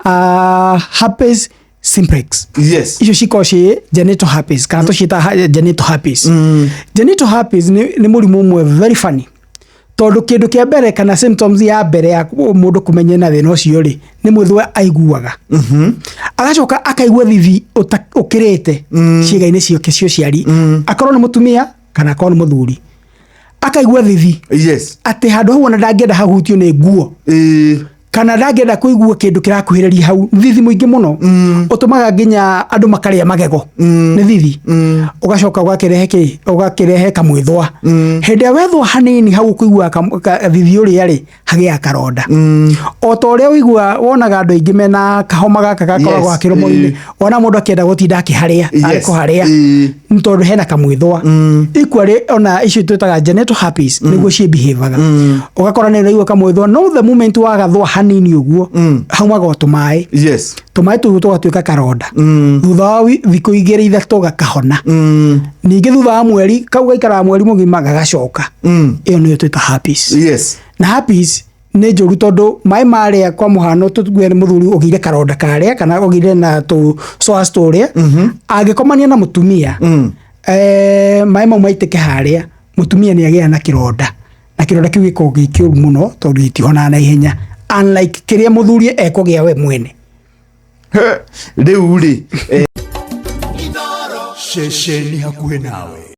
Herpes simplex. Icio cikoragwo ciĩ genital herpes kana tũciĩtaga genital herpes. Genital herpes nĩ mũrimũ ũmwe very funny, tondũ kĩndũ kĩa mbere kana symptoms ya mbere ya mũndũ kũmenya ena thĩna ũcio rĩ, nĩ mwĩthũa aiguaga, agacoka akaigua thithi ũkĩrĩte ciĩga-inĩ ciake cia ũciari, akorwo nĩ mũtumia kana akorwo nĩ mũthuri, akaigua thithi atĩ handũ hau ona ndangĩenda hahutio nĩ nguo kana ndangĩenda kũigua kĩndũ kĩrakuhĩrĩria hau. Nĩ thithi mũingĩ mũno ũtũmaga nginya andũ makarĩa magego nĩ thithi. Ũgacoka ũgakĩrehe kĩ, ũgakĩrehe kamwĩthũa. Hĩndĩ ĩrĩa wethũa hanini hau ũkũigua thithi ũrĩa rĩ, hagĩaga karonda, o ta ũrĩa ũigua wonaga andũ aingĩ mena kahoma gaka gakoragwo hakĩrũmo-inĩ. Wona mũndũ akĩenda gũtinda akĩharĩa arĩ kũharĩa, nĩ tondũ hena kamwĩthũa. Equally, ona icio twĩtaga genital herpes nĩguo ciĩbehavaga. Ũgakora nĩ ũraigua kamwĩthũa, no the moment wagathũa hanini ũguo, haumaga o tũmaĩ. Tũmaĩ tũu tũgatuĩka karonda. Thutha wa thikũ 2 3 gakahona. Ningĩ thutha wa mweri, kau gaikaraga mweri mũgima, gagacoka. Ĩyo nĩyo twĩta herpes. Na herpes nĩ njũru tondũ maĩ marĩa, kwa mũhano tũtuge nĩ mũthuri ũgĩire karonda karĩa kana ũgĩire na tũ sores tũrĩa, angĩkomania na mũtumia, maĩ mau maitĩke harĩa, mũtumia nĩ agĩa na kĩronda, na kĩronda kĩu gĩkoragwo gĩ kĩũru mũno tondũ gĩtihonaga na ihenya, unlike kĩrĩa mũthuri ekũgĩa we mwene. Rĩu rĩ Ceceni hakuhĩ nawe.